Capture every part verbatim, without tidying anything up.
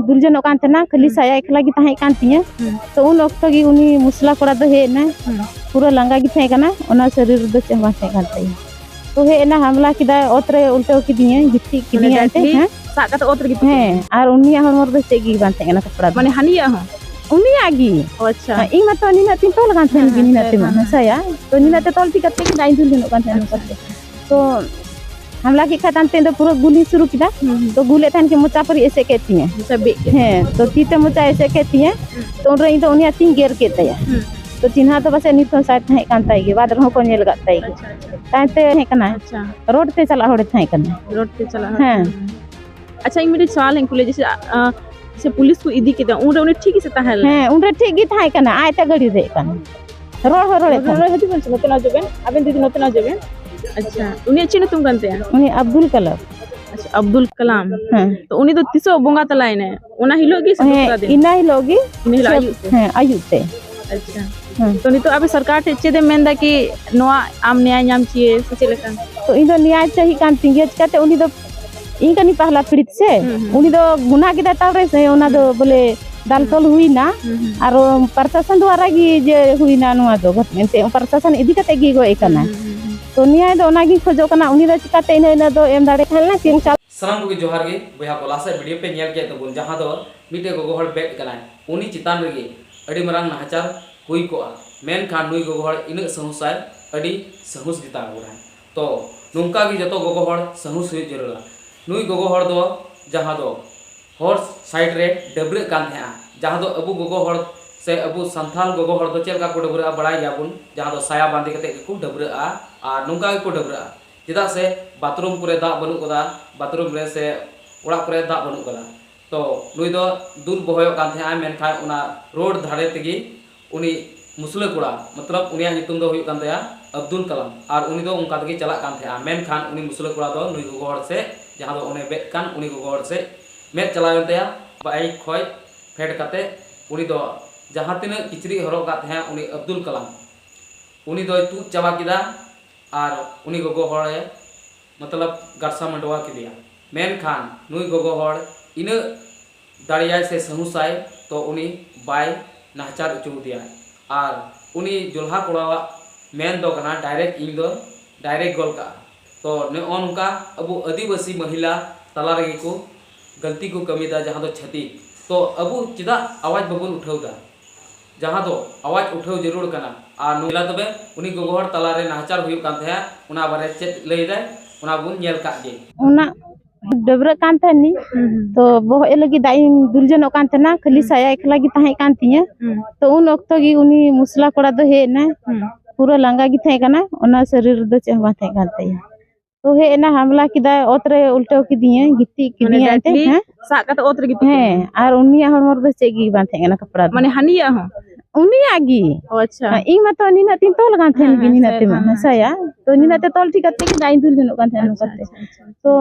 ᱫᱩᱞ ᱡᱚᱱᱚᱜ ᱠᱟᱱ ᱛᱟᱦᱮᱱᱟ, ᱠᱷᱟᱹᱞᱤ ᱦᱩᱸ᱾ ᱥᱟᱭᱟ ᱮᱠᱞᱟ ᱜᱮ ᱛᱟᱦᱮᱸ ᱠᱟᱱ ᱛᱤᱧᱟᱹ᱾ ᱦᱩᱸ᱾ ᱛᱚ ᱩᱱ ᱚᱠᱛᱚ ᱜᱮ ᱩᱱᱤ ᱢᱩᱥᱞᱟ ᱠᱚᱲᱟ ᱫᱚ ᱦᱮᱡ ᱮᱱᱟᱭ᱾ ᱦᱩᱸ᱾ ᱯᱩᱨᱟᱹ ᱞᱟᱸᱜᱟ ᱜᱮ ᱛᱟᱦᱮᱸ ᱠᱟᱱᱟ, ᱚᱱᱟ ᱥᱚᱨᱤᱨ ᱨᱮᱫᱚ ᱪᱮᱫ ᱦᱚᱸ ᱵᱟᱝ ᱛᱟᱦᱮᱸ ᱠᱟᱱ ᱛᱟᱭᱟ᱾ ᱛᱚ ᱦᱮᱡ ᱮᱱᱟ, ᱦᱟᱢᱞᱟ ᱠᱮᱫᱟᱭ, ᱚᱛ ᱨᱮ ᱩᱞᱴᱟᱹᱣ ᱠᱤᱫᱤᱧᱟᱭ, ᱜᱤᱛᱤᱡ ᱢᱟᱱᱮ ᱠᱤᱫᱤᱧᱟᱭ ᱮᱱᱛᱮ, ᱰᱟᱭᱨᱮᱠᱴᱞᱤ ᱦᱮᱸ᱾ ᱥᱟᱵ ᱠᱟᱛᱮ ᱚᱛ ᱨᱮ ᱜᱤᱛᱤᱡ ᱦᱮᱸ, ᱠᱮᱫᱟᱭ᱾ ᱟᱨ ᱩᱱᱤᱭᱟᱜ ᱦᱚᱲᱢᱚ ᱨᱮᱫᱚ ᱪᱮᱫ ᱜᱮ ᱵᱟᱝ ᱛᱟᱦᱮᱸ ᱠᱟᱱᱟ, ᱠᱟᱯᱲᱟ ᱫᱚ᱾ ᱢᱟᱱᱮ ᱦᱟᱹᱱᱤᱭᱟᱜ ᱦᱚᱸ? ᱩᱱᱤᱭᱟᱜ ᱜᱮ᱾ ᱚ, ᱟᱪᱪᱷᱟ᱾ ᱦᱮᱸ, ᱤᱧ ᱢᱟᱛᱚ ᱱᱤᱱᱟᱹᱜ ᱛᱤᱧ ᱛᱚᱞ ᱟᱠᱟᱱ ᱛᱟᱦᱮᱸᱱ ᱦᱮᱸ, ᱜᱮ, ᱦᱮᱸ, ᱱᱤᱱᱟᱹᱜ ᱦᱮᱸ, ᱛᱮᱢᱟ, ᱦᱮᱸ, ᱦᱮᱸ᱾ ᱦᱮᱸᱥᱟᱭᱟ᱾ ᱛᱚ ᱱᱤᱱᱟᱹᱜ ᱛᱮ ᱛᱚᱞ ᱛᱤᱧ ᱠᱟᱛᱮ ᱜᱮ ᱫᱟᱜ ᱤᱧ ᱫᱩᱞ ᱡᱚᱱᱚᱜ ᱠᱟᱱ ᱛᱟᱦᱮᱸᱱᱟ ᱱᱚᱝᱠᱟ ᱟᱪᱪᱷᱟ, ᱛᱮ᱾ ᱟᱪᱪᱷᱟ᱾ ᱛᱚ ᱦᱟᱢᱞᱟ ᱠᱮᱫ ᱠᱷᱟᱡ ᱛᱟᱭᱚᱢ ᱛᱮ ᱤᱧ ᱫᱚ ᱯᱩᱨᱟᱹ ᱜᱩᱞᱤ ᱥᱩᱨᱩ ᱠᱮᱫᱟ᱾ ᱦᱩᱸ, ᱦᱩᱸ᱾ ᱛᱚ ᱜᱩᱞᱮᱫ ᱛᱟᱦᱮᱸᱱ ᱠᱷᱟᱱ ᱢᱚᱪᱟ ᱯᱟᱹᱨᱤ ᱮᱥᱮᱫ ᱠᱮᱫ ᱛᱤᱧᱟᱹ᱾ ᱢᱚᱪᱟ ᱵᱮᱫ ᱠᱮᱫ᱾ ᱦᱮᱸ, ᱛᱚ ᱛᱤ ᱛᱮ ᱢᱚᱪᱟ ᱮᱥᱮᱫ ᱠᱮᱫ ᱛᱤᱧᱟᱹ᱾ ᱦᱩᱸ᱾ ᱛᱚ ᱩᱱᱨᱮ ᱤᱧ ᱫᱚ ᱩᱱᱤᱭᱟᱜ ᱛᱤᱧ ᱜᱮᱨ ᱠᱮᱫ ᱛᱟᱭᱟ᱾ ᱦᱩᱸ᱾ ᱛᱚ ᱪᱤᱱᱦᱟ ᱫᱚ ᱯᱟᱥᱮᱡ ᱱᱤᱛ ᱦᱚᱸ ᱥᱟᱭ ᱛᱟᱦᱮᱸ ᱠᱟᱱ ᱛᱟᱭ ᱜᱮ, ᱵᱟᱫ ᱨᱮᱦᱚᱸ ᱠᱚ ᱧᱮᱞ ᱟᱠᱟᱫ ᱛᱟᱭ ᱜᱮ᱾ ᱟᱪᱪᱷᱟ, ᱟᱪᱪᱷᱟ᱾ ᱛᱟᱭᱚᱢ ᱛᱮ ᱦᱮᱡ ᱠᱟᱱᱟᱭ᱾ ᱟᱪᱪᱷᱟ᱾ ᱨᱳᱰ ᱛᱮ ᱪᱟᱞᱟᱜ ᱦᱚᱲᱮ ᱛᱟᱦᱮᱸ ᱠᱟᱱᱟ᱾ ᱨᱳᱰ ᱛᱮ ᱪᱟᱞᱟᱜ ᱦᱚᱲ᱾ ᱦᱮᱸ᱾ ᱦᱩᱸ᱾ ᱟᱪᱪᱷᱟ, ᱤᱧ ᱢᱤᱫᱴᱤᱡ ᱥᱚᱣᱟᱞ ᱤᱧ ᱠᱩᱞᱤᱭᱟ, ᱡᱮᱭᱥᱮ, ᱟ, ᱟ, ᱡᱮᱭᱥᱮ ᱯᱩᱞᱤᱥ ᱠᱚ ᱤᱫᱤ ᱠᱮᱫᱟ, ᱩᱱᱨᱮ ᱩᱱᱤ ᱴᱷᱤᱠ ᱜᱮᱥᱮ ᱛᱟᱦᱮᱸ ᱞᱮᱱᱟ? ᱦᱮᱸ, ᱩᱱᱨᱮ ᱴᱷᱤᱠ ᱜᱮ ᱛᱟᱦᱮᱸ ᱠᱟᱱᱟ, ᱟᱡ ᱛᱮ ᱜᱟᱹᱰᱤ ᱫᱮᱡ ᱠᱟᱱᱟ᱾ ᱨᱚᱲ ᱦᱚᱸ ᱨᱚᱲᱮᱫ ᱱᱚᱛᱮ, ᱛᱟᱦᱮᱸ᱾ ᱱᱚᱛᱮ ᱦᱤᱡᱩᱜ ᱵᱮᱱ ᱥᱮ, ᱱᱚᱛᱮ ᱱᱚᱡᱚᱜ ᱵᱮᱱ᱾ ᱟᱵᱮᱱ ᱫᱤᱫᱤ, ᱱᱚᱛᱮ ᱱᱚᱡᱚᱜ ᱵᱮᱱ᱾ ᱟᱪᱪᱷᱟ, ᱩᱱᱤᱭᱟᱜ ᱪᱮᱫ ᱧᱩᱛᱩᱢ ᱠᱟᱱ ᱛᱟᱭᱟ? ᱩᱱᱤ ᱟᱵᱫᱩᱞ ᱠᱟᱞᱟᱢ᱾ ᱟᱪᱪᱷᱟ, ᱟᱵᱫᱩᱞ ᱠᱟᱞᱟᱢ᱾ ᱦᱮᱸ᱾ ᱛᱚ, ᱩᱱᱤ ᱫᱚ ᱛᱤᱥᱚᱜ ᱵᱚᱸᱜᱟ ᱛᱟᱞᱟᱭᱮᱱᱟᱭ? ᱚᱱᱟ ᱦᱤᱞᱳᱜ ᱜᱮ ᱥᱮ ᱦᱮᱸ, ᱫᱚᱥᱨᱟ ᱫᱤᱱ? ᱤᱱᱟᱹ ᱦᱤᱞᱳᱜ ᱜᱮ᱾ ᱤᱱᱟᱹ ᱦᱤᱞᱳᱜ ᱥᱮ-, ᱟᱹᱭᱩᱵ ᱛᱮ? ᱦᱮᱸ, ᱟᱹᱭᱩᱵ ᱛᱮ᱾ ᱟᱪᱪᱷᱟ᱾ ᱦᱮᱸ᱾ ᱛᱚ, ᱱᱤᱛᱚᱜ ᱟᱯᱮ ᱥᱚᱨᱠᱟᱨ ᱴᱷᱮᱱ ᱪᱮᱫ ᱮᱢ ᱢᱮᱱᱫᱟ ᱠᱤ ᱱᱚᱣᱟ ᱟᱢ ᱱᱮᱭᱟᱭ ᱧᱟᱢ ᱪᱚᱭᱮ ᱥᱮ ᱪᱮᱫ ᱞᱮᱠᱟ? ᱛᱚ, ᱤᱧ ᱫᱚ ᱱᱮᱭᱟᱭ ᱪᱟᱹᱦᱤ ᱠᱟᱱ ᱛᱤᱧ ᱜᱮᱭᱟ, ᱪᱤᱠᱟᱛᱮ ᱩᱱᱤ ᱫᱚ ᱤᱧ ᱠᱟᱹᱱᱟᱹᱧ ᱯᱟᱦᱞᱟ ᱯᱤᱲᱤᱛ ᱥᱮ, ᱦᱩᱸ, ᱦᱩᱸ᱾ ᱩᱱᱤ ᱫᱚ ᱜᱩᱱᱟᱦ ᱠᱮᱫᱟᱭ ᱛᱟᱣ ᱨᱮ ᱥᱮ ᱚᱱᱟ ᱫᱚ ᱦᱩᱸ᱾ ᱵᱚᱞᱮ ᱫᱟᱞ ᱦᱩᱸ᱾ ᱛᱚᱞ ᱦᱩᱭᱱᱟ᱾ ᱦᱩᱸ, ᱦᱩᱸ᱾ ᱟᱨᱚ ᱯᱨᱚᱥᱟᱥᱚᱱ ᱫᱣᱟᱨᱟ ᱜᱮ ᱡᱮ ᱦᱩᱭᱱᱟ ᱱᱚᱣᱟ ᱫᱚ ᱜᱷᱚᱴ-, ᱮᱱᱛᱮ ᱯᱨᱚᱥᱟᱥᱚᱱ ᱤᱫᱤ ᱠᱟᱛᱮ ᱜᱮ ᱜᱚᱡ ᱠᱟᱱᱟ᱾ ᱦᱩᱸ, ᱦᱩᱸ, ᱦᱩᱸ, ᱦᱩᱸ᱾ ᱛᱚ ᱱᱮᱭᱟᱭ ᱫᱚ ᱚᱱᱟᱜᱤᱧ ᱠᱷᱚᱡᱚᱜ ᱠᱟᱱᱟ, ᱩᱱᱤ ᱫᱚ ᱪᱤᱠᱟᱛᱮ ᱤᱱᱟᱹ, ᱤᱱᱟᱹ ᱫᱚ ᱮᱢ ᱫᱟᱲᱮ ᱛᱟᱦᱮᱸ ᱞᱮᱱᱟ ᱛᱤᱱ ᱥᱟᱞ᱾ ᱥᱟᱱᱟᱢ ᱠᱚᱜᱮ ᱡᱚᱦᱟᱨ ᱜᱮ᱾ ᱵᱚᱭᱦᱟ ᱠᱚ, ᱞᱟᱦᱟ ᱥᱮᱫ ᱵᱷᱤᱰᱤᱭᱳ ᱯᱮ ᱧᱮᱞ ᱠᱮᱫ ᱛᱟᱵᱚᱱ, ᱡᱟᱦᱟᱸ ᱫᱚ ᱢᱤᱫᱴᱮᱡ ᱜᱚᱜᱚ ᱦᱚᱲ ᱵᱮᱫ ᱠᱟᱱᱟᱭ, ᱩᱱᱤ ᱪᱮᱛᱟᱱ ᱨᱮᱜᱮ ᱟᱹᱰᱤ ᱢᱟᱨᱟᱝ ᱱᱟᱦᱟᱪᱟᱨ ᱦᱩᱭ ᱠᱚᱜᱼᱟ, ᱢᱮᱱᱠᱷᱟᱱ ᱱᱩᱭ ᱜᱚᱜᱚ ᱦᱚᱲ ᱤᱱᱟᱹᱜ ᱥᱟᱦᱚᱥᱟᱭ, ᱟᱹᱰᱤ ᱥᱟᱦᱚᱥ ᱜᱮᱛᱟ ᱵᱚᱱᱟᱭ᱾ ᱛᱚ ᱱᱚᱝᱠᱟ ᱜᱮ ᱡᱚᱛᱚ ᱜᱚᱜᱚ ᱦᱚᱲ ᱥᱟᱦᱚᱥ ᱦᱩᱭᱩᱜ ᱡᱟᱹᱨᱩᱲᱟ᱾ ᱱᱩᱭ ᱜᱚᱜᱚ ᱦᱚᱲ ᱫᱚ, ᱡᱟᱦᱟᱸ ᱫᱚ ᱦᱚᱨ ᱥᱟᱭᱤᱰ ᱨᱮ ᱰᱟᱹᱵᱽᱨᱟᱹᱜ ᱠᱟᱱ ᱛᱟᱦᱮᱸᱜᱼᱟ, ᱡᱟᱦᱟᱸ ᱫᱚ ᱟᱵᱚ ᱜᱚᱜᱚ ᱦᱚᱲ ᱥᱮ ᱟᱵᱚ ᱥᱟᱱᱛᱟᱞ ᱜᱚᱜᱚ ᱦᱚᱲ ᱫᱚ ᱪᱮᱫ ᱞᱮᱠᱟ ᱠᱚ ᱰᱟᱹᱵᱽᱨᱟᱹᱜᱼᱟ ᱵᱟᱲᱟᱭ ᱜᱮᱭᱟᱵᱚᱱ, ᱡᱟᱦᱟᱸ ᱫᱚ ᱥᱟᱭᱟ ᱵᱟᱸᱫᱮ ᱠᱟᱛᱮ ᱜᱮᱠᱚ ᱰᱟᱹᱵᱽᱨᱟᱹᱜᱼᱟ᱾ ᱟᱨ ᱱᱚᱝᱠᱟ ᱜᱮᱠᱚ ᱰᱟᱹᱵᱽᱨᱟᱹᱜᱼᱟ, ᱪᱮᱫᱟᱜ ᱥᱮ ᱵᱟᱛᱷᱨᱩᱢ ᱠᱚᱨᱮ ᱫᱟᱜ ᱵᱟᱹᱱᱩᱜ ᱠᱟᱫᱟ, ᱵᱟᱛᱷᱨᱩᱢ ᱨᱮ ᱥᱮ ᱚᱲᱟᱜ ᱠᱚᱨᱮ ᱫᱟᱜ ᱵᱟᱹᱱᱩᱜ ᱠᱟᱫᱟ᱾ ᱛᱚ ᱱᱩᱭ ᱫᱚ ᱫᱩᱞ ᱵᱚᱦᱚᱭᱚᱜ ᱠᱟᱱ ᱛᱟᱦᱮᱸᱜᱼᱟᱭ, ᱢᱮᱱᱠᱷᱟᱱ ᱚᱱᱟ ᱨᱳᱰ ᱫᱷᱟᱨᱮ ᱛᱮᱜᱮ ᱩᱱᱤ ᱢᱩᱥᱞᱟᱹ ᱠᱚᱲᱟ, ᱢᱚᱛᱞᱚᱵ ᱩᱱᱤᱭᱟᱜ ᱧᱩᱛᱩᱢ ᱫᱚ ᱦᱩᱭᱩᱜ ᱠᱟᱱ ᱛᱟᱭᱟ ᱟᱵᱫᱩᱞ ᱠᱟᱞᱟᱢ, ᱟᱨ ᱩᱱᱤ ᱫᱚ ᱚᱱᱠᱟ ᱛᱮᱜᱮ ᱪᱟᱞᱟᱜ ᱠᱟᱱ ᱛᱟᱦᱮᱸᱜᱼᱟ᱾ ᱢᱮᱱᱠᱷᱟᱱ ᱩᱱᱤ ᱢᱩᱥᱞᱟᱹ ᱠᱚᱲᱟ ᱫᱚ ᱱᱩᱭ ᱜᱚᱜᱚ ᱦᱚᱲ ᱥᱮᱫ, ᱡᱟᱦᱟᱸ ᱫᱚ ᱩᱱᱤ ᱵᱮᱫ ᱠᱟᱱ, ᱩᱱᱤ ᱜᱚᱜᱚ ᱦᱚᱲ ᱥᱮᱫ ᱢᱮᱫ ᱪᱟᱞᱟᱣᱮᱱ ᱛᱟᱭᱟ᱾ ᱵᱟᱭᱤᱠ ᱠᱷᱚᱡ ᱯᱷᱮᱰ ᱠᱟᱛᱮ ᱩᱱᱤ ᱫᱚ ᱡᱟᱦᱟᱸ ᱛᱤᱱᱟᱹᱜ ᱠᱤᱪᱨᱤᱡ ᱦᱚᱨᱚᱜ ᱠᱟᱜ ᱛᱟᱦᱮᱸᱜ ᱩᱱᱤ ᱟᱵᱫᱩᱞ ᱠᱟᱞᱟᱢ, ᱩᱱᱤ ᱫᱚᱭ ᱛᱩᱫ ᱪᱟᱵᱟ ᱠᱮᱫᱟ ᱟᱨ ᱩᱱᱤ ᱜᱚᱜᱚ ᱦᱚᱲᱮ, ᱢᱚᱛᱞᱚᱵ, ᱜᱟᱨᱥᱟ ᱢᱟᱰᱣᱟ ᱠᱮᱫᱮᱭᱟ᱾ ᱢᱮᱱᱠᱷᱟᱱ ᱱᱩᱭ ᱜᱚᱜᱚ ᱦᱚᱲ ᱤᱱᱟᱹᱜ ᱫᱟᱲᱮᱭᱟᱭ ᱥᱮ ᱥᱟᱹᱦᱩᱥᱟᱭ, ᱛᱚ ᱩᱱᱤ ᱵᱟᱭ ᱱᱟᱦᱟᱪᱟᱨ ᱦᱚᱪᱚ ᱟᱫᱮᱭᱟ᱾ ᱟᱨ ᱩᱱᱤ ᱡᱚᱞᱦᱟ ᱠᱚᱲᱟᱣᱟᱜ ᱢᱮᱱ ᱫᱚ ᱠᱟᱱᱟ, ᱰᱟᱭᱨᱮᱠᱴ ᱤᱧ ᱫᱚ ᱰᱟᱭᱨᱮᱠᱴ ᱜᱚᱞ ᱠᱟᱜᱼᱟ᱾ ᱛᱚ ᱱᱚᱜᱼᱚ ᱱᱚᱝᱠᱟ ᱟᱵᱚ ᱟᱹᱫᱤᱵᱟᱹᱥᱤ ᱢᱚᱦᱤᱞᱟ ᱛᱟᱞᱟ ᱨᱮᱜᱮ ᱠᱚ ᱜᱟᱹᱞᱛᱤ ᱠᱚ ᱠᱟᱹᱢᱤᱭᱮᱫᱟ, ᱡᱟᱦᱟᱸ ᱫᱚ ᱪᱷᱟᱹᱛᱤᱠ᱾ ᱛᱚ ᱟᱵᱚ ᱪᱮᱫᱟᱜ ᱟᱣᱟᱡᱽ ᱵᱟᱵᱚᱱ ᱩᱴᱷᱟᱹᱣ ᱮᱫᱟ? ᱡᱟᱦᱟᱸ ᱫᱚ ᱟᱣᱟᱡᱽ ᱩᱴᱷᱟᱹᱣ ᱡᱟᱹᱨᱩᱲ ᱠᱟᱱᱟ᱾ ᱟᱨ ᱱᱚᱣᱟ ᱛᱚᱵᱮ ᱩᱱᱤ ᱜᱚᱜᱚ ᱦᱚᱲ ᱛᱟᱞᱟᱨᱮ ᱱᱟᱦᱟᱪᱟᱨ ᱦᱩᱭᱩᱜ ᱠᱟᱱ ᱛᱟᱦᱮᱸᱫ, ᱚᱱᱟ ᱵᱟᱨᱮ ᱪᱮᱫ ᱞᱟᱹᱭ ᱫᱟᱭ, ᱚᱱᱟ ᱵᱚᱱ ᱧᱮᱞ ᱠᱟᱜ ᱜᱮ᱾ ᱚᱱᱟ ᱰᱟᱹᱵᱽᱨᱟᱹᱜ ᱠᱟᱱ ᱛᱟᱦᱮᱱᱤᱧ᱾ ᱦᱩᱸ, ᱦᱩᱸ᱾ ᱛᱚ ᱵᱚᱦᱚᱜ ᱮ ᱞᱟᱹᱜᱤᱫ ᱫᱟᱜ ᱤᱧ ᱫᱩᱞ ᱡᱚᱱᱚᱜ ᱠᱟᱱ ᱛᱟᱦᱮᱱᱟ, ᱠᱷᱟᱹᱞᱤ ᱦᱩᱸ᱾ ᱥᱟᱭᱟ ᱮᱠᱞᱟ ᱜᱮ ᱛᱟᱦᱮᱸ ᱠᱟᱱ ᱛᱤᱧᱟᱹ᱾ ᱦᱩᱸ᱾ ᱛᱚ ᱩᱱ ᱚᱠᱛᱚ ᱜᱮ ᱩᱱᱤ ᱢᱩᱥᱞᱟ ᱠᱚᱲᱟ ᱫᱚ ᱦᱮᱡ ᱮᱱᱟᱭ᱾ ᱦᱩᱸ᱾ ᱯᱩᱨᱟᱹ ᱞᱟᱸᱜᱟ ᱜᱮ ᱛᱟᱦᱮᱸ ᱠᱟᱱᱟ, ᱚᱱᱟ ᱥᱚᱨᱤᱨ ᱨᱮᱫᱚ ᱪᱮᱫ ᱦᱚᱸ ᱵᱟᱝ ᱛᱟᱦᱮᱸ ᱠᱟᱱ ᱛᱟᱭᱟ᱾ ᱛᱚ ᱦᱮᱡ ᱮᱱᱟ, ᱦᱟᱢᱞᱟ ᱠᱮᱫᱟᱭ, ᱚᱛ ᱨᱮ ᱩᱞᱴᱟᱹᱣ ᱠᱤᱫᱤᱧᱟᱭ, ᱜᱤᱛᱤᱡ ᱢᱟᱱᱮ ᱠᱤᱫᱤᱧᱟᱭ ᱮᱱᱛᱮ, ᱰᱟᱭᱨᱮᱠᱴᱞᱤ ᱦᱮᱸ? ᱥᱟᱵ ᱠᱟᱛᱮ ᱚᱛ ᱨᱮ ᱜᱤᱛᱤᱡ ᱦᱮᱸ, ᱠᱮᱫᱟᱭ? ᱟᱨ ᱩᱱᱤᱭᱟᱜ ᱦᱚᱲᱢᱚ ᱨᱮᱫᱚ ᱪᱮᱫ ᱜᱮ ᱵᱟᱝ ᱛᱟᱦᱮᱸ ᱠᱟᱱᱟ ᱠᱟᱯᱲᱟ ᱫᱚ᱾ ᱢᱟᱱᱮ ᱦᱟᱹᱱᱤᱭᱟᱜ ᱦᱚᱸ? ᱩᱱᱤᱭᱟᱜ ᱜᱮ᱾ ᱚ, ᱟᱪᱪᱷᱟ᱾ ᱤᱧ ᱢᱟᱛᱚ ᱱᱤᱱᱟᱹᱜ ᱛᱤᱧ ᱛᱚᱞ ᱠᱟᱱ ᱛᱟᱦᱮᱱ ᱦᱮᱸ, ᱜᱮ, ᱦᱮᱸ, ᱱᱤᱱᱟᱹᱜ ᱥᱟᱭᱟ ᱛᱮᱢᱟ, ᱛᱟᱦᱮᱸ ᱦᱮᱸ, ᱠᱟᱱᱟ᱾ ᱥᱟᱭᱟ᱾ ᱛᱚ ᱱᱤᱱᱟᱹᱜ ᱦᱮᱸ᱾ ᱛᱮ ᱛᱚᱞ ᱴᱷᱤᱠ ᱠᱟᱛᱮ ᱜᱮ ᱫᱟᱜ ᱤᱧ ᱫᱩᱞ ᱡᱚᱱᱚᱜ ᱠᱟᱱ ᱛᱟᱦᱮᱱᱟ ᱟᱪᱪᱷᱟ, ᱱᱚᱝᱠᱟᱛᱮ᱾ ᱟᱪᱪᱷᱟ, ᱟᱪᱪᱷᱟ᱾ ᱛᱚ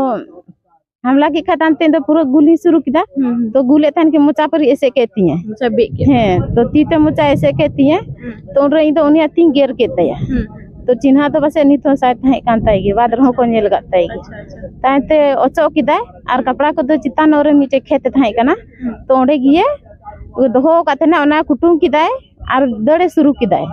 ᱦᱟᱢᱞᱟ ᱠᱮᱫ ᱠᱷᱟᱡ ᱛᱟᱭᱚᱢ ᱛᱮ ᱫᱚ ᱯᱩᱨᱟᱹ ᱜᱩᱞᱤ ᱥᱩᱨᱩ ᱠᱮᱫᱟ᱾ ᱦᱩᱸ, ᱦᱩᱸ᱾ ᱛᱚ ᱜᱩᱞᱮᱫ ᱛᱟᱦᱮᱱ ᱠᱤᱱ, ᱢᱚᱪᱟ ᱯᱟᱹᱨᱤ ᱮᱥᱮᱫ ᱠᱮᱫ ᱛᱤᱧᱟᱹ᱾ ᱢᱚᱪᱟ ᱵᱮᱫ ᱠᱮᱫ᱾ ᱦᱮᱸ, ᱛᱚ ᱛᱤ ᱛᱮ ᱢᱚᱪᱟ ᱮᱥᱮᱫ ᱠᱮᱫ ᱛᱤᱧᱟᱹ᱾ ᱦᱩᱸ᱾ ᱛᱚ ᱩᱱᱨᱮ ᱤᱧ ᱫᱚ ᱩᱱᱤᱭᱟᱜ ᱛᱤᱧ ᱜᱮᱨ ᱠᱮᱫ ᱛᱟᱭᱟ᱾ ᱦᱩᱸ᱾ ᱛᱚ ᱪᱤᱱᱦᱟ ᱫᱚ ᱯᱟᱥᱮᱡ ᱱᱤᱛ ᱦᱚᱸ ᱥᱟᱭ ᱛᱟᱦᱮᱸ ᱠᱟᱱ ᱛᱟᱭ ᱜᱮ, ᱵᱟᱫ ᱨᱮᱦᱚᱸ ᱠᱚ ᱧᱮᱞ ᱟᱠᱟᱫ ᱛᱟᱭ ᱜᱮ᱾ ᱟᱪᱪᱷᱟ, ᱟᱪᱪᱷᱟ᱾ ᱛᱟᱭᱚᱢ ᱛᱮ ᱚᱪᱚᱜ ᱠᱮᱫᱟᱭ ᱟᱨ ᱦᱩᱸ᱾ ᱠᱟᱯᱲᱟ ᱠᱚᱫᱚ ᱪᱮᱛᱟᱱ ᱧᱚᱜ ᱨᱮ ᱢᱤᱫᱴᱮᱡ ᱠᱷᱮᱛ ᱮ ᱛᱟᱦᱮᱸ ᱠᱟᱱᱟ᱾ ᱦᱩᱸ᱾ ᱛᱚ ᱚᱸᱰᱮ ᱜᱮ ᱫᱚᱦᱚ ᱟᱠᱟᱫ ᱛᱟᱦᱮᱱᱟ, ᱚᱱᱟ ᱠᱩᱴᱩᱢ ᱠᱮᱫᱟᱭ ᱟᱨ ᱫᱟᱹᱲ ᱮ ᱥᱩᱨᱩ ᱠᱮᱫᱟᱭ᱾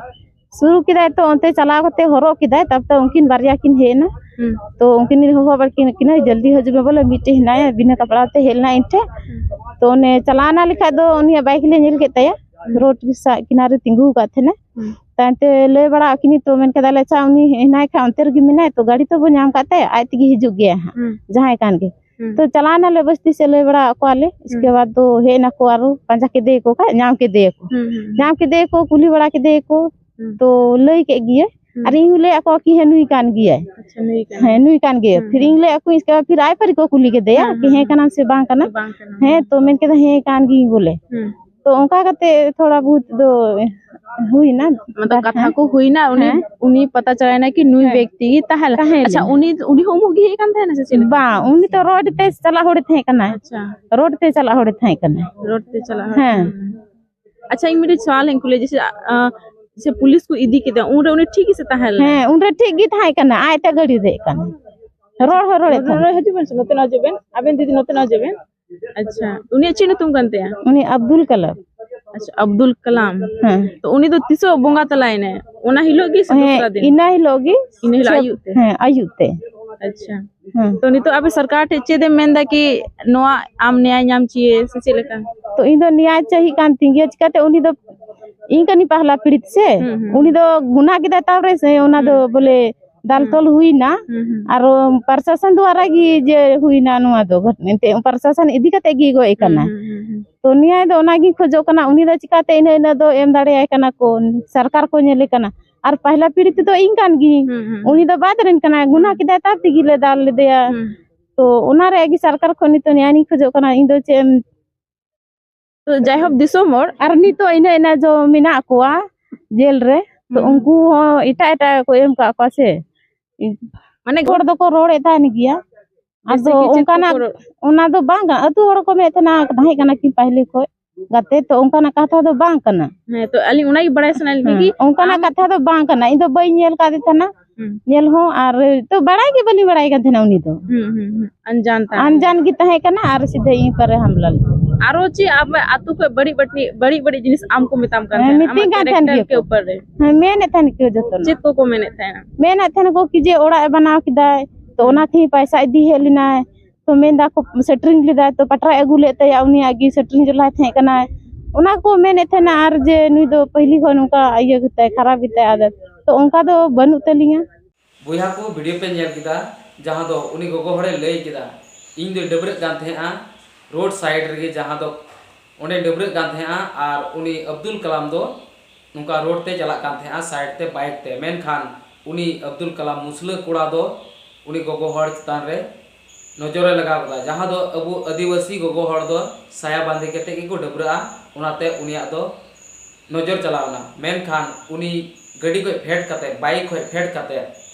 ᱥᱩᱨᱩ ᱠᱮᱫᱟᱭ, ᱛᱚ ᱚᱱᱛᱮ ᱪᱟᱞᱟᱣ ᱠᱟᱛᱮ ᱦᱚᱨᱚᱜ ᱠᱮᱫᱟᱭ᱾ ᱛᱟᱨᱯᱚᱨᱮ ᱩᱱᱠᱤᱱ ᱵᱟᱨᱭᱟ ᱠᱤᱱ ᱦᱮᱡ ᱮᱱᱟ᱾ ᱦᱩᱸ᱾ ᱛᱚ ᱩᱱᱠᱤᱱ ᱦᱚᱦᱚ ᱵᱟᱲᱟ ᱠᱤᱱ ᱠᱤᱱᱟᱹ, "ᱡᱚᱞᱫᱤ ᱦᱤᱡᱩᱜ ᱢᱮ ᱵᱚᱞᱮ, ᱢᱤᱫᱴᱮᱡ ᱦᱮᱱᱟᱭᱟ, ᱵᱤᱱᱟᱹ ᱠᱟᱯᱲᱟ ᱛᱮ ᱦᱮᱡ ᱞᱮᱱᱟ ᱤᱧ ᱴᱷᱮᱱ᱾" ᱦᱩᱸ᱾ ᱛᱚ ᱚᱱᱮ ᱪᱟᱞᱟᱣ ᱮᱱᱟ ᱞᱮᱠᱷᱟᱡ ᱫᱚ ᱩᱱᱤᱭᱟᱜ ᱵᱟᱭᱤᱠ ᱞᱮ ᱧᱮᱞ ᱠᱮᱫ ᱛᱟᱭᱟ, ᱦᱩᱸ᱾ ᱨᱳᱰ ᱥᱟᱜ ᱠᱤᱱᱟᱨᱮ ᱛᱤᱸᱜᱩ ᱟᱠᱟᱫ ᱛᱟᱦᱮᱱᱟ᱾ ᱦᱩᱸ᱾ ᱛᱟᱭᱚᱢ ᱛᱮ ᱞᱟᱹᱭ ᱵᱟᱲᱟ ᱟᱹᱠᱤᱱ ᱛᱚ ᱢᱮᱱ ᱠᱮᱫᱟᱞᱮ, "ᱟᱪᱪᱷᱟ, ᱩᱱᱤ ᱦᱮᱱᱟᱭ ᱠᱷᱟᱡ ᱚᱱᱛᱮ ᱨᱮᱜᱮ ᱢᱮᱱᱟᱭ, ᱛᱚ ᱜᱟᱹᱰᱤ ᱛᱚ ᱵᱚ ᱧᱟᱢ ᱠᱟᱫ ᱛᱟᱭᱟ, ᱟᱡ ᱛᱮᱜᱮ ᱦᱤᱡᱩᱜ ᱜᱮᱭᱟ ᱦᱟᱸᱜ, ᱦᱩᱸ᱾ ᱡᱟᱦᱟᱸᱭ ᱠᱟᱱ ᱜᱮ᱾" ᱦᱩᱸ᱾ ᱛᱚ ᱪᱟᱞᱟᱣ ᱮᱱᱟᱞᱮ ᱵᱟᱥᱛᱤ ᱥᱮᱫ, ᱞᱟᱹᱭ ᱵᱟᱲᱟ ᱟᱠᱚᱣᱟᱞᱮ᱾ ᱤᱥᱠᱮ ᱦᱩᱸ᱾ ᱵᱟᱫ ᱫᱚ ᱦᱮᱡ ᱮᱱᱟᱠᱚ, ᱟᱨᱚ ᱯᱟᱸᱡᱟ ᱠᱮᱫᱮᱭᱟᱠᱚ ᱠᱷᱟᱡ, ᱧᱟᱢ ᱠᱮᱫᱮᱭᱟᱠᱚ᱾ ᱦᱩᱸ, ᱦᱩᱸ, ᱦᱩᱸ᱾ ᱧᱟᱢ ᱠᱮᱫᱮᱭᱟᱠᱚ, ᱠᱩᱞᱤ ᱵᱟᱲᱟ ᱠᱮᱫᱮᱭᱟᱠᱚ᱾ ᱦᱩᱸ᱾ ᱛᱚ ᱞᱟᱹᱭ ᱠᱮᱫ ᱜᱮᱭᱟᱭ᱾ ᱦᱩᱸ᱾ ᱟᱨ ᱤᱧ ᱞᱟᱹᱭ ᱟᱠᱚᱣᱟ ᱠᱤ, "ᱦᱮᱸ, ᱱᱩᱭ ᱠᱟᱱ ᱜᱮᱭᱟᱭ᱾ ᱟᱪᱪᱷᱟ, ᱱᱩᱭ ᱠᱟᱱ ᱦᱮᱸ, ᱜᱮᱭᱟᱭ᱾ ᱱᱩᱭ ᱠᱟᱱ ᱜᱮᱭᱟᱭ᱾" ᱦᱩᱸ, ᱯᱷᱤᱨ ᱦᱩᱸ᱾ ᱤᱧ ᱞᱟᱹᱭ ᱟᱠᱚ, ᱤᱥᱠᱮ ᱵᱟᱫ ᱯᱷᱤᱨ ᱟᱡ ᱯᱟᱹᱨᱤ ᱠᱚ ᱠᱩᱞᱤ ᱠᱮᱫᱮᱭᱟ ᱦᱮᱸ, ᱠᱤ, ᱦᱮᱸ, "ᱦᱮᱸ ᱦᱮᱸ᱾ ᱠᱟᱱᱟᱢ ᱥᱮ ᱵᱟᱝ ᱠᱟᱱᱟ?" ᱵᱟᱝ ᱠᱟᱱᱟ᱾ ᱦᱮᱸ, ᱛᱚ ᱢᱮᱱ ᱠᱮᱫᱟ, "ᱦᱮᱸ, ᱠᱟᱱ ᱜᱤᱭᱟᱹᱧ ᱵᱚᱞᱮ᱾" ᱦᱩᱸ᱾ ᱛᱚ ᱚᱱᱠᱟ ᱠᱟᱛᱮ ᱛᱷᱚᱲᱟ ᱵᱚᱦᱩᱛ ᱫᱚ ᱦᱩᱭᱱᱟ᱾ ᱢᱚᱛᱞᱚᱵ ᱠᱟᱛᱷᱟ ᱦᱮᱸ᱾ ᱠᱚ ᱦᱩᱭᱱᱟ, ᱩᱱᱤ, ᱦᱮᱸ᱾ ᱩᱱᱤ ᱯᱟᱛᱟ ᱪᱟᱞᱟᱣᱱᱟ ᱠᱤ ᱱᱩᱭ ᱦᱮᱸ᱾ ᱵᱮᱠᱛᱤ ᱜᱮ ᱛᱟᱦᱮᱸ ᱞᱮᱱᱟ᱾ ᱛᱟᱦᱮᱸ ᱟᱪᱪᱷᱟ, ᱞᱮᱱᱟ᱾ ᱩᱱᱤ, ᱩᱱᱤ ᱦᱚᱸ ᱩᱢᱩᱜ ᱜᱮ ᱦᱮᱡ ᱠᱟᱱ ᱛᱟᱦᱮᱱᱟ ᱥᱮ ᱪᱮᱫ ᱞᱮᱠᱟ? ᱵᱟᱝ, ᱩᱱᱤ ᱛᱚ ᱨᱳᱰ ᱛᱮ ᱪᱟᱞᱟᱜ ᱦᱚᱲᱮ ᱛᱟᱦᱮᱸ ᱠᱟᱱᱟ᱾ ᱟᱪᱪᱷᱟ᱾ ᱨᱳᱰ ᱛᱮ ᱪᱟᱞᱟᱜ ᱦᱚᱲᱮ ᱛᱟᱦᱮᱸ ᱠᱟᱱᱟ᱾ ᱨᱳᱰ ᱛᱮ ᱪᱟᱞᱟᱜ ᱦᱚᱲ᱾ ᱦᱮᱸ᱾ ᱦᱩᱸ᱾ ᱟᱪᱪᱷᱟ, ᱤᱧ ᱢᱤᱫᱴᱮᱡ ᱥᱚᱣᱟᱞ ᱤᱧ ᱠᱩᱞᱤᱭᱟ, ᱡᱮᱭᱥᱮ, ᱟ, ᱡᱮᱭᱥᱮ ᱯᱩᱞᱤᱥ ᱠᱚ ᱤᱫᱤ ᱠᱮᱫᱟ, ᱩᱱᱨᱮ ᱩᱱᱤ ᱴᱷᱤᱠ ᱜᱮᱥᱮ ᱛᱟᱦᱮᱸ ᱞᱮᱱᱟ? ᱦᱮᱸ, ᱩᱱᱨᱮ ᱴᱷᱤᱠ ᱜᱮ ᱛᱟᱦᱮᱸ ᱠᱟᱱᱟ, ᱟᱡ ᱛᱮ ᱜᱟᱹᱰᱤ ᱫᱮᱡ ᱠᱟᱱᱟ᱾ ᱨᱚᱲ ᱦᱚᱸ ᱨᱚᱲᱮᱫ ᱱᱚᱰᱮ, ᱛᱟᱦᱮᱸ᱾ ᱱᱚᱰᱮ ᱦᱤᱡᱩᱜ ᱵᱮᱱ ᱥᱮ, ᱱᱚᱛᱮ ᱱᱚᱡᱚᱜ ᱵᱮᱱ, ᱟᱵᱮᱱ ᱫᱤᱫᱤ ᱱᱚᱛᱮ ᱱᱚᱡᱚᱜ ᱵᱮᱱ᱾ ᱟᱪᱪᱷᱟ, ᱩᱱᱤᱭᱟᱜ ᱪᱮᱫ ᱧᱩᱛᱩᱢ ᱠᱟᱱ ᱛᱟᱭᱟ? ᱩᱱᱤ ᱟᱵᱫᱩᱞ ᱠᱟᱞᱟᱢ᱾ ᱟᱪᱪᱷᱟ, ᱟᱵᱫᱩᱞ ᱠᱟᱞᱟᱢ᱾ ᱦᱮᱸ᱾ ᱛᱚ ᱩᱱᱤ ᱫᱚ ᱛᱤᱥᱚᱜ ᱵᱚᱸᱜᱟ ᱛᱟᱞᱟᱭᱮᱱᱟᱭ? ᱚᱱᱟ ᱦᱤᱞᱳᱜ ᱜᱮ ᱥᱮ ᱦᱮᱸ, ᱫᱚᱥᱨᱟ ᱫᱤᱱ? ᱤᱱᱟᱹ ᱦᱤᱞᱳᱜ ᱜᱮ᱾ ᱤᱱᱟᱹ ᱦᱤᱞᱳᱜ ᱪᱷᱚ- ᱟᱹᱭᱩᱵ ᱛᱮ? ᱦᱮᱸ, ᱟᱹᱭᱩᱵ ᱛᱮ᱾ ᱟᱪᱪᱷᱟ᱾ ᱦᱮᱸ᱾ ᱛᱚ ᱱᱤᱛᱚᱜ ᱟᱯᱮ ᱥᱚᱨᱠᱟᱨ ᱴᱷᱮᱡ ᱪᱮᱫ ᱮᱢ ᱢᱮᱱᱫᱟ ᱠᱤ ᱱᱚᱣᱟ ᱟᱢ ᱱᱮᱭᱟᱭ ᱧᱟᱢ ᱪᱟᱹᱦᱤᱭᱮ ᱥᱮ ᱪᱮᱫ ᱞᱮᱠᱟ? ᱛᱚ ᱤᱧ ᱫᱚ ᱱᱮᱭᱟᱭ ᱪᱟᱹᱦᱤᱜ ᱠᱟᱱ ᱛᱤᱧ ᱜᱮᱭᱟ, ᱪᱤᱠᱟᱛᱮ ᱩᱱᱤ ᱫᱚ ᱤᱧ ᱠᱟᱹᱱᱟᱹᱧ ᱯᱟᱦᱞᱟ ᱯᱤᱲᱤᱛ ᱥᱮ, ᱦᱩᱸ, ᱦᱩᱸ, ᱩᱱᱤ ᱫᱚ ᱜᱩᱱᱟᱹ ᱠᱮᱫᱟᱭ, ᱛᱟᱨᱯᱚᱨᱮ ᱥᱮ ᱚᱱᱟ ᱫᱚ ᱦᱩᱸ᱾ ᱵᱚᱞᱮ ᱫᱟᱞ ᱦᱩᱸ᱾ ᱛᱚᱞ ᱦᱩᱭᱱᱟ᱾ ᱦᱩᱸ, ᱦᱩᱸ᱾ ᱟᱨ ᱯᱨᱚᱥᱟᱥᱚᱱ ᱫᱣᱟᱨᱟ ᱜᱮ ᱡᱮ ᱦᱩᱭᱱᱟ ᱱᱚᱣᱟ ᱫᱚ, ᱮᱱᱛᱮ ᱯᱨᱚᱥᱟᱥᱚᱱ ᱤᱫᱤ ᱠᱟᱛᱮ ᱜᱮ ᱜᱚᱡ ᱠᱟᱱᱟ᱾ ᱦᱩᱸ, ᱦᱩᱸ, ᱦᱩᱸ, ᱦᱩᱸ᱾ ᱛᱚ ᱱᱮᱭᱟᱭ ᱫᱚ ᱚᱱᱟᱜᱤᱧ ᱠᱷᱚᱡᱚᱜ ᱠᱟᱱᱟ, ᱩᱱᱤ ᱫᱚ ᱪᱤᱠᱟᱛᱮ ᱤᱱᱟᱹ ᱤᱱᱟᱹ ᱫᱚ ᱮᱢ ᱫᱟᱲᱮᱭᱟᱭ ᱠᱟᱱᱟ ᱠᱚ, ᱥᱚᱨᱠᱟᱨ ᱠᱚ ᱧᱮᱞᱮ ᱠᱟᱱᱟ᱾ ᱟᱨ ᱯᱟᱦᱞᱟ ᱯᱤᱲᱤᱛ ᱫᱚ ᱤᱧ ᱠᱟᱱ ᱜᱤᱭᱟᱹᱧ, ᱦᱩᱸ, ᱦᱩᱸ, ᱦᱩᱸ᱾ ᱩᱱᱤ ᱫᱚ ᱵᱟᱫ ᱨᱮᱱ ᱠᱟᱱᱟᱭ, ᱜᱩᱱᱟᱹ ᱦᱩᱸ᱾ ᱠᱮᱫᱟᱭ, ᱛᱟᱨ ᱛᱮᱜᱮ ᱞᱮ ᱫᱟᱞ ᱞᱮᱫᱮᱭᱟ᱾ ᱦᱩᱸ᱾ ᱛᱚ ᱚᱱᱟ ᱨᱮᱭᱟᱜ ᱜᱮ ᱥᱚᱨᱠᱟᱨ ᱠᱷᱚᱱ ᱱᱤᱛᱚᱜ ᱱᱮᱭᱟᱭᱤᱧ ᱠᱷᱚᱡᱚᱜ ᱠᱟᱱᱟ ᱤᱧ ᱫᱚ, ᱪᱮᱫ ᱮᱢ ᱛᱚ ᱡᱟᱭᱦᱳᱠ, ᱫᱤᱥᱚᱢ ᱦᱚᱲ ᱟᱨ ᱱᱤᱛᱚᱜ ᱤᱱᱟᱹ ᱤᱱᱟᱹ ᱡᱚ ᱢᱮᱱᱟᱜ ᱠᱚᱣᱟ ᱡᱮᱞ ᱨᱮ, ᱛᱚ ᱦᱩᱸ᱾ ᱩᱱᱠᱩ ᱦᱚᱸ ᱮᱴᱟᱜ ᱮᱴᱟᱜ ᱠᱚ ᱮᱢ ᱠᱟᱜ ᱠᱚᱣᱟ ᱥᱮ᱾ ᱢᱟᱱᱮ ᱦᱚᱲ ᱫᱚᱠᱚ ᱨᱚᱲᱮᱫ ᱛᱟᱦᱮᱱ ᱜᱮᱭᱟ᱾ ᱵᱮᱥᱤ ᱟᱫᱚ ᱠᱤᱪᱷᱩ ᱚᱱᱠᱟᱱᱟᱜ, ᱠᱚᱠᱚ ᱨᱚᱲ- ᱚᱱᱟ ᱫᱚ ᱵᱟᱝ ᱠᱟᱱᱟ᱾ ᱟᱹᱛᱩ ᱦᱚᱲ ᱠᱚ ᱢᱮᱱᱮᱫ ᱛᱟᱦᱮᱱᱟ, ᱛᱟᱦᱮᱸ ᱠᱟᱱᱟ ᱠᱤᱱ ᱯᱟᱦᱞᱮ ᱠᱷᱚᱡ ᱜᱟᱛᱮ, ᱛᱚ ᱚᱱᱠᱟᱱᱟᱜ ᱠᱟᱛᱷᱟ ᱫᱚ ᱵᱟᱝ ᱠᱟᱱᱟ᱾ ᱦᱮᱸ, ᱛᱚ ᱟᱹᱞᱤᱧ ᱚᱱᱟᱜᱮ ᱵᱟᱲᱟᱭ ᱥᱟᱱᱟᱭᱮᱫ ᱞᱤᱧᱟ ᱦᱮᱸ, ᱠᱤ ᱚᱱᱠᱟᱱᱟᱜ ᱟᱢ ᱠᱟᱛᱷᱟ ᱫᱚ ᱵᱟᱝ ᱠᱟᱱᱟ᱾ ᱤᱧ ᱫᱚ ᱵᱟᱹᱧ ᱧᱮᱞ ᱠᱟᱫᱮ ᱛᱟᱦᱮᱱᱟ᱾ ᱦᱩᱸ᱾ ᱧᱮᱞ ᱦᱚᱸ, ᱟᱨ ᱛᱚ ᱵᱟᱲᱟᱭ ᱜᱮ ᱵᱟᱹᱞᱤᱧ ᱵᱟᱲᱟᱭ ᱠᱟᱱ ᱛᱟᱦᱮᱱᱟ ᱩᱱᱤ ᱫᱚ᱾ ᱦᱩᱸ, ᱦᱩᱸ, ᱦᱩᱸ᱾ ᱟᱱᱡᱟᱱ ᱛᱟᱦᱮᱸ ᱟᱱᱡᱟᱱ ᱜᱮ ᱛᱟᱦᱮᱸ ᱠᱟᱱᱟ ᱟᱨ ᱥᱤᱫᱷᱟᱹ ᱤᱧ ᱯᱟᱨᱮ ᱦᱟᱢᱞᱟ ᱞᱮᱫᱟ᱾ ᱟᱨᱚ ᱪᱮᱫ ᱟᱯᱮ ᱟᱛᱳ ᱠᱷᱚᱡ ᱵᱟᱹᱲᱤᱡ ᱵᱟᱹᱲᱤᱡ, ᱵᱟᱹᱲᱤᱡ ᱵᱟᱹᱲᱤᱡ ᱡᱤᱱᱤᱥ ᱟᱢ ᱠᱚ ᱢᱮᱛᱟᱢ ᱠᱟᱱ ᱦᱮᱸ, ᱛᱟᱦᱮᱱᱟ? ᱢᱤᱛᱟᱹᱧ ᱟᱢᱟᱜ ᱠᱟᱱ ᱛᱟᱦᱮᱱ character ᱜᱮᱭᱟ ᱠᱮ ᱠᱚ᱾ ᱩᱯᱚᱨ ᱨᱮ᱾ ᱦᱮᱸ, ᱢᱮᱱᱮᱫ ᱛᱟᱦᱮᱱ ᱜᱮᱭᱟ ᱡᱚᱛᱚ᱾ ᱪᱮᱫ ᱠᱚᱠᱚ ᱢᱮᱱᱮᱫ ᱛᱟᱦᱮᱱᱟ? ᱢᱮᱱᱮᱫ ᱛᱟᱦᱮᱱ ᱠᱚ ᱠᱤ ᱡᱮ ᱚᱲᱟᱜ ᱮ ᱵᱮᱱᱟᱣ ᱠᱮᱫᱟᱭ, ᱛᱚ ᱚᱱᱟ ᱛᱮᱦᱚᱸ ᱯᱟᱭᱥᱟ ᱤᱫᱤ ᱦᱮᱡ ᱞᱮᱱᱟᱭ, ᱛᱚ ᱢᱮᱱᱫᱟ ᱠᱚ ᱥᱮᱴᱨᱤᱝ ᱞᱮᱫᱟᱭ, ᱛᱚ ᱯᱟᱴᱨᱟᱭ ᱟᱹᱜᱩ ᱞᱮᱫ ᱛᱟᱭᱟ, ᱩᱱᱤᱭᱟᱜ ᱜᱮ ᱥᱮᱴᱨᱤᱝ ᱡᱚᱞᱟᱭ ᱛᱟᱦᱮᱸ ᱠᱟᱱᱟᱭ, ᱚᱱᱟ ᱠᱚ ᱢᱮᱱᱮᱫ ᱛᱟᱦᱮᱱᱟ᱾ ᱟᱨ ᱡᱮ ᱱᱩᱭ ᱫᱚ ᱯᱟᱹᱦᱤᱞᱤ ᱠᱷᱚᱱ ᱱᱚᱝᱠᱟ ᱤᱭᱟᱹ ᱜᱮᱛᱟᱭ, ᱠᱷᱟᱨᱟᱯ ᱜᱮᱛᱟᱭ ᱟᱫᱚ, ᱛᱚ ᱚᱱᱠᱟ ᱫᱚ ᱵᱟᱹᱱᱩᱜ ᱛᱟᱹᱞᱤᱧᱟ᱾ ᱵᱚᱭᱦᱟ ᱠᱚ, video ᱯᱮ ᱧᱮᱞ ᱠᱮᱫᱟ, ᱡᱟᱦᱟᱸ ᱫᱚ ᱩᱱᱤ ᱜᱚᱜᱚ ᱦᱚᱲᱮ ᱞᱟᱹᱭ ᱠᱮᱫᱟ, ᱤᱧ ᱫᱚ ᱰᱟᱹᱵᱽᱨᱟᱹᱜ ᱠᱟᱱ ᱛᱟᱦᱮᱸᱜᱼᱟ road side ᱨᱮᱜᱮ, ᱡᱟᱦᱟᱸ ᱫᱚ ᱚᱸᱰᱮ ᱰᱟᱹᱵᱽᱨᱟᱹᱜ ᱠᱟᱱ ᱛᱟᱦᱮᱸᱜᱼᱟ, ᱟᱨ ᱩᱱᱤ ᱟᱵᱫᱩᱞ ᱠᱟᱞᱟᱢ ᱫᱚ ᱱᱚᱝᱠᱟ road ᱛᱮ ᱪᱟᱞᱟᱜ ᱠᱟᱱ ᱛᱟᱦᱮᱸᱜᱼᱟ, side ᱛᱮ bike ᱛᱮ᱾ ᱢᱮᱱᱠᱷᱟᱱ ᱩᱱᱤ ᱟᱵᱫᱩᱞ ᱠᱟᱞᱟᱢ ᱢᱩᱥᱞᱟᱹ ᱠᱚᱲᱟ ᱫᱚ ᱩᱱᱤ ᱜᱚᱜᱚ ᱦᱚᱲ ᱪᱮᱛᱟᱱ ᱨᱮ ᱱᱚᱡᱚᱨᱮ ᱞᱟᱜᱟᱣ ᱠᱮᱫᱟ, ᱡᱟᱦᱟᱸ ᱫᱚ ᱟᱵᱚ ᱟᱹᱫᱤᱵᱟᱹᱥᱤ ᱜᱚᱜᱚ ᱦᱚᱲ ᱫᱚ ᱥᱟᱭᱟ ᱵᱟᱸᱫᱮ ᱠᱟᱛᱮ ᱜᱮᱠᱚ ᱰᱟᱹᱵᱽᱨᱟᱹᱜᱼᱟ, ᱚᱱᱟᱛᱮ ᱩᱱᱤᱭᱟᱜ ᱫᱚ ᱱᱚᱡᱚᱨ ᱪᱟᱞᱟᱣ ᱮᱱᱟ᱾ ᱢᱮᱱᱠᱷᱟᱱ ᱩᱱᱤ ᱜᱟᱹᱰᱤ ᱠᱷᱚᱡ ᱯᱷᱮᱰ ᱠᱟᱛᱮ, bike ᱠᱷᱚᱡ ᱯᱷᱮᱰ ᱠᱟᱛᱮ,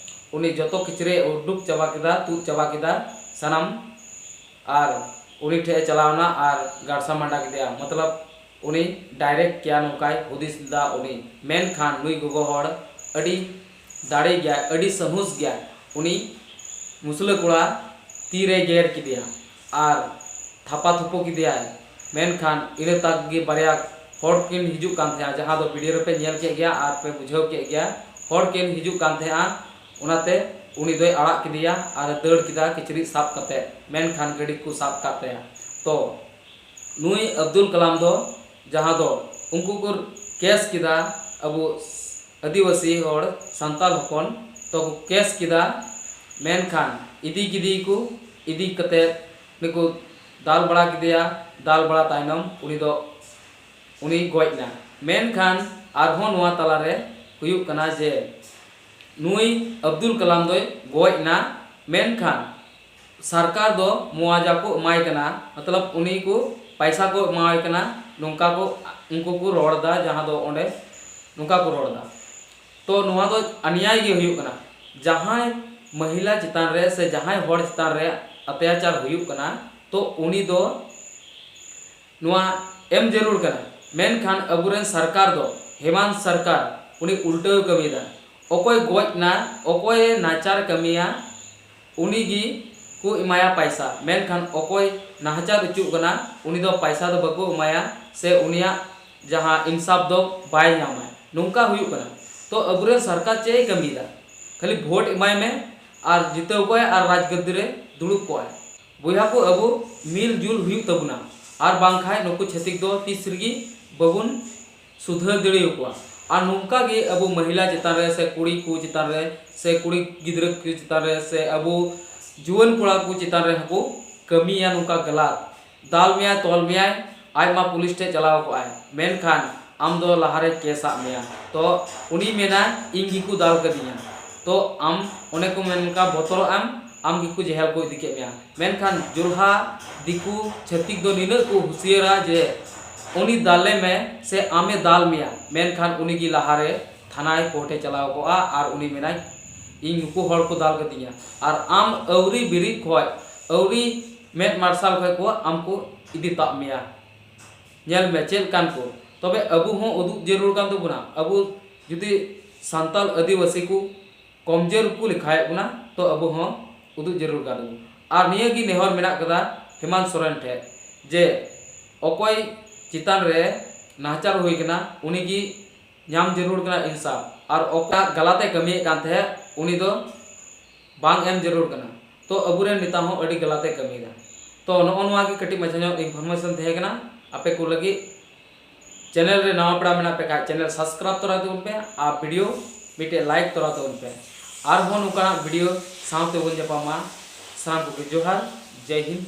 ᱩᱱᱤ ᱡᱚᱛᱚ ᱠᱤᱪᱨᱤᱡ ᱩᱰᱩᱠ ᱪᱟᱵᱟ ᱠᱮᱫᱟ, ᱛᱩᱫ ᱪᱟᱵᱟ ᱠᱮᱫᱟ ᱥᱟᱱᱟᱢ, ᱟᱨ ᱩᱱᱤ ᱴᱷᱮᱡ ᱮ ᱪᱟᱞᱟᱣ ᱮᱱᱟ ᱟᱨ ᱜᱟᱲᱥᱟ ᱢᱟᱸᱰᱟ ᱠᱮᱫᱮᱭᱟ᱾ ᱢᱚᱛᱞᱚᱵ ᱩᱱᱤ direct ᱠᱮᱭᱟ, ᱱᱚᱝᱠᱟᱭ ᱦᱩᱫᱤᱥ ᱞᱮᱫᱟ ᱩᱱᱤ᱾ ᱢᱮᱱᱠᱷᱟᱱ ᱱᱩᱭ ᱜᱚᱜᱚ ᱦᱚᱲ ᱟᱹᱰᱤ ᱫᱟᱲᱮ ᱜᱮᱭᱟᱭ, ᱟᱹᱰᱤ ᱥᱟᱦᱩᱥ ᱜᱮᱭᱟᱭ᱾ ᱩᱱᱤ ᱢᱩᱥᱞᱟᱹ ᱠᱚᱲᱟ ᱛᱤ ᱨᱮᱭ ᱜᱮᱨ ᱠᱮᱫᱮᱭᱟ ᱟᱨ ᱛᱷᱟᱯᱟ ᱛᱷᱩᱯᱩ ᱠᱮᱫᱮᱭᱟᱭ᱾ ᱢᱮᱱᱠᱷᱟᱱ ᱤᱱᱟᱹ ᱛᱟᱠ ᱜᱮ ᱵᱟᱨᱭᱟ ᱦᱚᱲ ᱠᱤᱱ ᱦᱤᱡᱩᱜ ᱠᱟᱱ ᱛᱟᱦᱮᱸᱜᱼᱟ, ᱡᱟᱦᱟᱸ ᱫᱚ ᱵᱷᱤᱰᱤᱭᱳ ᱨᱮᱯᱮ ᱧᱮᱞ ᱠᱮᱫ ᱜᱮᱭᱟ ᱟᱨ ᱯᱮ ᱵᱩᱡᱷᱟᱹᱣ ᱠᱮᱫ ᱜᱮᱭᱟ᱾ ᱦᱚᱲ ᱠᱤᱱ ᱦᱤᱡᱩᱜ ᱠᱟᱱ ᱛᱟᱦᱮᱸᱜᱼᱟ, ᱚᱱᱟᱛᱮ ᱩᱱᱤ ᱫᱚᱭ ᱟᱲᱟᱜ ᱠᱮᱫᱮᱭᱟ ᱟᱨ ᱫᱟᱹᱲ ᱠᱮᱫᱟ ᱠᱤᱪᱨᱤᱡ ᱥᱟᱵ ᱠᱟᱛᱮ᱾ ᱢᱮᱱᱠᱷᱟᱱ ᱜᱟᱹᱰᱤ ᱠᱚ ᱥᱟᱵ ᱠᱟᱜ ᱛᱟᱭᱟ᱾ ᱛᱚ ᱱᱩᱭ ᱟᱵᱫᱩᱞ ᱠᱟᱞᱟᱢ ᱫᱚ, ᱡᱟᱦᱟᱸ ᱫᱚ ᱩᱱᱠᱩ ᱠᱚ ᱠᱮᱥ ᱠᱮᱫᱟ, ᱟᱵᱚ ᱟᱹᱫᱤᱵᱟᱹᱥᱤ ᱦᱚᱲ, ᱥᱟᱱᱛᱟᱲ ᱦᱚᱯᱚᱱ, ᱛᱚ ᱠᱚ ᱠᱮᱥ ᱠᱮᱫᱟ᱾ ᱢᱮᱱᱠᱷᱟᱱ ᱤᱫᱤ ᱠᱮᱫᱮᱭᱟᱠᱚ, ᱤᱫᱤ ᱠᱟᱛᱮ ᱩᱱᱤ ᱠᱚ ᱫᱟᱞ ᱵᱟᱲᱟ ᱠᱮᱫᱮᱭᱟ᱾ ᱫᱟᱞ ᱵᱟᱲᱟ ᱛᱟᱭᱱᱚᱢ ᱩᱱᱤ ᱫᱚ, ᱩᱱᱤ ᱜᱚᱡ ᱮᱱᱟ᱾ ᱢᱮᱱᱠᱷᱟᱱ ᱟᱨᱦᱚᱸ ᱱᱚᱣᱟ ᱛᱟᱞᱟᱨᱮ ᱦᱩᱭᱩᱜ ᱠᱟᱱᱟ ᱡᱮ ᱱᱩᱭ ᱟᱵᱫᱩᱞ ᱠᱟᱞᱟᱢ ᱫᱚᱭ ᱜᱚᱡ ᱮᱱᱟ, ᱢᱮᱱᱠᱷᱟᱱ ᱥᱚᱨᱠᱟᱨ ᱫᱚ ᱢᱩᱣᱟᱡᱟ ᱠᱚ ᱮᱢᱟᱭ ᱠᱟᱱᱟ, ᱢᱚᱛᱞᱚᱵ ᱩᱱᱤ ᱠᱚ ᱯᱟᱭᱥᱟ ᱠᱚ ᱮᱢᱟᱣᱟᱭ ᱠᱟᱱᱟ, ᱱᱚᱝᱠᱟ ᱠᱚ ᱩᱱᱠᱩ ᱠᱚ ᱨᱚᱲ ᱮᱫᱟ, ᱡᱟᱦᱟᱸ ᱫᱚ ᱚᱸᱰᱮ ᱱᱚᱝᱠᱟ ᱠᱚ ᱨᱚᱲ ᱮᱫᱟ᱾ ᱛᱚ ᱱᱚᱣᱟ ᱫᱚ ᱟᱱᱭᱟᱭ ᱜᱮ ᱦᱩᱭᱩᱜ ᱠᱟᱱᱟ᱾ ᱡᱟᱦᱟᱸᱭ ᱢᱚᱦᱤᱞᱟ ᱪᱮᱛᱟᱱ ᱨᱮ ᱥᱮ ᱡᱟᱦᱟᱸᱭ ᱦᱚᱲ ᱪᱮᱛᱟᱱ ᱨᱮ ᱚᱛᱛᱟᱪᱟᱨ ᱦᱩᱭᱩᱜ ᱠᱟᱱᱟ, ᱛᱚ ᱩᱱᱤ ᱫᱚ ᱱᱚᱣᱟ ᱮᱢ ᱡᱟᱹᱨᱩᱲ ᱠᱟᱱᱟ᱾ ᱢᱮᱱᱠᱷᱟᱱ ᱟᱵᱚᱨᱮᱱ ᱥᱚᱨᱠᱟᱨ ᱫᱚ, ᱦᱮᱢᱟᱱᱛ ᱥᱚᱨᱠᱟᱨ, ᱩᱱᱤ ᱩᱞᱴᱟᱹᱣ ᱠᱟᱹᱢᱤᱭᱮᱫᱟ᱾ ᱚᱠᱚᱭ ᱜᱚᱡ ᱮᱱᱟ, ᱚᱠᱚᱭᱮ ᱱᱟᱪᱟᱨ ᱠᱟᱹᱢᱤᱭᱟ, ᱩᱱᱤ ᱜᱮ ᱠᱚ ᱮᱢᱟᱭᱟ ᱯᱟᱭᱥᱟ᱾ ᱢᱮᱱᱠᱷᱟᱱ ᱚᱠᱚᱭ ᱱᱟᱦᱟᱪᱟᱨ ᱚᱪᱚᱜ ᱠᱟᱱᱟ, ᱩᱱᱤ ᱫᱚ ᱯᱟᱭᱥᱟ ᱫᱚ ᱵᱟᱠᱚ ᱮᱢᱟᱭᱟ, ᱥᱮ ᱩᱱᱤᱭᱟᱜ ᱡᱟᱦᱟᱸ ᱤᱱᱥᱟᱯ ᱫᱚ ᱵᱟᱭ ᱧᱟᱢᱟ᱾ ᱱᱚᱝᱠᱟ ᱦᱩᱭᱩᱜ ᱠᱟᱱᱟ᱾ ᱛᱚ ᱟᱵᱚᱨᱮᱱ ᱥᱚᱨᱠᱟᱨ ᱪᱮᱫ ᱮ ᱠᱟᱹᱢᱤᱭᱮᱫᱟ? ᱠᱷᱟᱹᱞᱤ ᱵᱷᱳᱴ ᱮᱢᱟᱭ ᱢᱮ ᱟᱨ ᱡᱤᱛᱟᱹᱣ ᱠᱚᱣᱟᱭ ᱟᱨ ᱨᱟᱡᱽ ᱜᱟᱹᱫᱤ ᱨᱮ ᱫᱩᱲᱩᱵ ᱠᱚᱜᱼᱟᱭ᱾ ᱵᱚᱭᱦᱟ ᱠᱚ, ᱟᱵᱚ ᱢᱤᱞ ᱡᱩᱞ ᱦᱩᱭᱩᱜ ᱛᱟᱵᱚᱱᱟ, ᱟᱨ ᱵᱟᱝᱠᱷᱟᱱ ᱱᱩᱠᱩ ᱪᱷᱟᱹᱛᱤᱠ ᱫᱚ ᱛᱤᱥ ᱨᱮᱜᱮ ᱵᱟᱵᱚᱱ ᱥᱩᱫᱷᱟᱹᱨ ᱫᱟᱲᱮᱭᱟᱠᱚᱣᱟ᱾ ᱟᱨ ᱱᱚᱝᱠᱟ ᱜᱮ ᱟᱵᱚ ᱢᱚᱦᱤᱞᱟ ᱪᱮᱛᱟᱱ ᱨᱮ ᱥᱮ ᱠᱩᱲᱤ ᱠᱚ ᱪᱮᱛᱟᱱ ᱨᱮ ᱥᱮ ᱠᱩᱲᱤ ᱜᱤᱫᱽᱨᱟᱹ ᱠᱚ ᱪᱮᱛᱟᱱ ᱨᱮ ᱥᱮ ᱟᱵᱚ ᱡᱩᱣᱟᱹᱱ ᱠᱚᱲᱟ ᱠᱚ ᱪᱮᱛᱟᱱ ᱨᱮ ᱦᱚᱸᱠᱚ ᱠᱟᱹᱢᱤᱭᱟ ᱱᱚᱝᱠᱟ ᱜᱟᱞᱟᱛ᱾ ᱫᱟᱞ ᱢᱮᱭᱟᱭ, ᱛᱚᱞ ᱢᱮᱭᱟᱭ, ᱟᱡ ᱢᱟ ᱯᱩᱞᱤᱥ ᱴᱷᱮᱡ ᱪᱟᱞᱟᱣ ᱠᱚᱜᱼᱟᱭ, ᱢᱮᱱᱠᱷᱟᱱ ᱟᱢ ᱫᱚ ᱞᱟᱦᱟᱨᱮ ᱠᱮᱥ ᱟᱜ ᱢᱮᱭᱟ᱾ ᱛᱚ ᱩᱱᱤ ᱢᱮᱱᱟᱭ, "ᱤᱧ ᱜᱮᱠᱚ ᱫᱟᱞ ᱠᱟᱫᱤᱧᱟ᱾" ᱛᱚ ᱟᱢ ᱚᱱᱮ ᱠᱚ ᱢᱮᱱ ᱞᱮᱠᱟ ᱵᱚᱛᱚᱨᱚᱜ ᱟᱢ, ᱟᱢ ᱜᱮᱠᱚ ᱡᱮᱦᱮᱞ ᱠᱚ ᱤᱫᱤ ᱠᱮᱫ ᱢᱮᱭᱟ᱾ ᱢᱮᱱᱠᱷᱟᱱ ᱡᱩᱞᱦᱟ ᱫᱤᱠᱩ ᱪᱷᱟᱹᱛᱤᱠ ᱫᱚ ᱱᱤᱱᱟᱹᱜ ᱠᱚ ᱦᱩᱥᱤᱭᱟᱹᱨᱟ ᱡᱮ ᱩᱱᱤ ᱫᱟᱞᱮ ᱢᱮ ᱥᱮ ᱟᱢᱮ ᱫᱟᱞ ᱢᱮᱭᱟ, ᱢᱮᱱᱠᱷᱟᱱ ᱩᱱᱤ ᱜᱮ ᱞᱟᱦᱟᱨᱮ ᱛᱷᱟᱱᱟᱭ ᱠᱳᱨᱴᱮ ᱪᱟᱞᱟᱣ ᱠᱚᱜᱼᱟ ᱟᱨ ᱩᱱᱤ ᱢᱮᱱᱟᱭ, "ᱤᱧ ᱱᱩᱠᱩ ᱦᱚᱲ ᱠᱚ ᱫᱟᱞ ᱠᱟᱫᱤᱧᱟ᱾" ᱟᱨ ᱟᱢ ᱟᱹᱣᱨᱤ ᱵᱮᱨᱮᱫ ᱠᱷᱚᱡ, ᱟᱹᱣᱨᱤ ᱢᱮᱫ ᱢᱟᱨᱥᱟᱞ ᱠᱷᱚᱡ ᱠᱚ ᱟᱢ ᱠᱚ ᱤᱫᱤ ᱛᱟᱵ ᱢᱮᱭᱟ᱾ ᱧᱮᱞ ᱢᱮ ᱪᱮᱫ ᱞᱮᱠᱟᱱ ᱠᱚ᱾ ᱛᱚᱵᱮ ᱟᱵᱚ ᱦᱚᱸ ᱩᱫᱩᱜ ᱡᱟᱹᱨᱩᱲ ᱠᱟᱱ ᱛᱟᱵᱚᱱᱟ᱾ ᱟᱵᱚ ᱡᱩᱫᱤ ᱥᱟᱱᱛᱟᱞ ᱟᱹᱫᱤᱵᱟᱹᱥᱤ ᱠᱚ ᱠᱚᱢᱡᱳᱨ ᱠᱚ ᱞᱮᱠᱷᱟᱭᱮᱫ ᱵᱚᱱᱟ, ᱛᱚ ᱟᱵᱚ ᱦᱚᱸ ᱩᱫᱩᱜ ᱡᱟᱹᱨᱩᱲ ᱠᱟᱱ ᱛᱟᱵᱚᱱᱟ᱾ ᱟᱨ ᱱᱤᱭᱟᱹ ᱜᱮ ᱱᱮᱦᱚᱨ ᱢᱮᱱᱟᱜ ᱠᱟᱫᱟ ᱦᱮᱢᱟᱱᱛ ᱥᱚᱨᱮᱱ ᱴᱷᱮᱱ ᱡᱮ ᱚᱠᱚᱭ ᱪᱮᱛᱟᱱ ᱨᱮ ᱱᱟᱦᱟᱪᱟᱨ ᱦᱩᱭ ᱠᱟᱱᱟ, ᱩᱱᱤ ᱜᱮ ᱧᱟᱢ ᱡᱟᱹᱨᱩᱲ ᱠᱟᱱᱟ ᱤᱱᱥᱟᱯ, ᱟᱨ ᱚᱠᱚᱭ ᱜᱟᱞᱟᱛ ᱮ ᱠᱟᱹᱢᱤᱭᱮᱫ ᱠᱟᱱ ᱛᱟᱦᱮᱸᱫ, ᱩᱱᱤ ᱫᱚ ᱵᱟᱝ ᱮᱢ ᱡᱟᱹᱨᱩᱲ ᱠᱟᱱᱟ᱾ ᱛᱚ ᱟᱵᱚᱨᱮᱱ ᱱᱮᱛᱟ ᱦᱚᱸ ᱟᱹᱰᱤ ᱜᱟᱞᱟᱛ ᱮ ᱠᱟᱹᱢᱤᱭᱮᱫᱟ᱾ ᱛᱚ ᱱᱚᱜᱼᱚ ᱱᱚᱣᱟ ᱜᱮ ᱠᱟᱹᱴᱤᱡ ᱢᱟᱪᱷᱟ ᱧᱚᱜ information ᱛᱟᱦᱮᱸ ᱠᱟᱱᱟ ᱟᱯᱮ ᱠᱚ ᱞᱟᱹᱜᱤᱫ᱾ ᱪᱮᱱᱮᱞ ᱨᱮ ᱱᱟᱣᱟ ᱯᱮᱲᱟ ᱢᱮᱱᱟᱜ ᱯᱮ ᱠᱷᱟᱱ ᱪᱮᱱᱮᱞ subscribe ᱛᱚᱨᱟ ᱛᱟᱵᱚᱱ ᱯᱮ ᱟᱨ video ᱢᱤᱫᱴᱮᱡ like ᱛᱚᱨᱟ ᱛᱟᱵᱚᱱ ᱯᱮ᱾ ᱟᱨᱦᱚᱸ ᱱᱚᱝᱠᱟᱱᱟᱜ video ᱥᱟᱶᱛᱮ ᱵᱚᱱ ᱧᱟᱯᱟᱢᱟ᱾ ᱥᱟᱱᱟᱢ ᱠᱚᱜᱮ ᱡᱚᱦᱟᱨ, ᱡᱟᱭ ᱦᱤᱱᱫ᱾